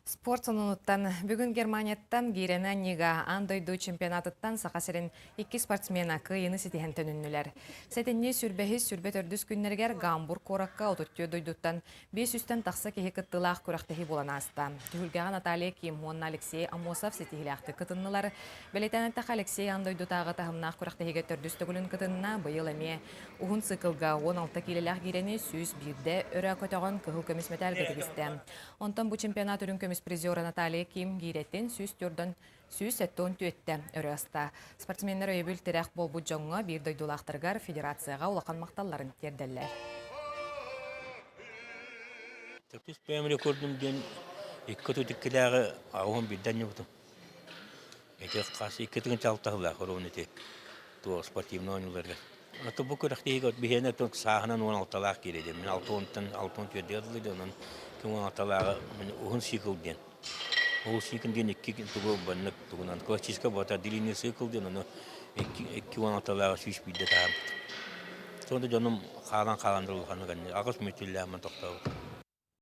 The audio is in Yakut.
Спорт сонунуттан бүгүн Германияттан гиирэни анньыыга аан дойду чемпионатыттан Саха сирин икки спортсмена кыайыыны ситиһэн төнүннүлэр. Сэтинньи сүүрбэһис, 24 күннэригэр Гамбург куоракка 34 дойдуттан 500-тэн тахса киһи кыттыылаах күрэхтэһии буолан ааста. Түһүлгэҕэ Наталья Ким уонна Алексей Аммосов ситиһиилээхтик кытыннылар. Бэлиэтээн эттэххэ, Алексей аан дойдутааҕы таһымнаах күрэхтэһиигэ төрдүс төгүлүн кытынна. Быйыл эмиэ Уһун циклга 16 киилэлээх гиирэни 101-дэ өрө көтөҕөн кыһыл көмүс мэтээлгэ тигистэ. Онтон бу чемпионат үрүҥ көмүс призера Наталья Ким гиирэтин 104-дөн 174-тэ өрө аста. Спортсменнар өйөбүл тирэх буолбут дьоҥҥо биир дойдулаахтарыгар федерацияҕа улахан махталларын тиэрдэллэр. Төрдүс бэйэм рекордум диэн икки отут иккилээҕи аҕыһын биирдэ анньыбытым. Ити хас икки тыһыынча алтаһылаах оруон ити туох спортивный оонньууларга. Ото бу күрэхтэһиигэ биһиэнэ сааһынан уон алталаах киирэ мин алта уонтан алта уон түөрдүгэр дылы дии онон ким уон алталааҕы мин уһун цикл диэн. Уһун цикл диэн икки тугу баннык тугунан классическай буолта длинный цикл диэн ону икки икки уон алталааҕы сүүс биирдэ таһаарбыт. Сонда дьонум хаалан хаалан улаханнык аҕыс мүтүллээммин тохтообут.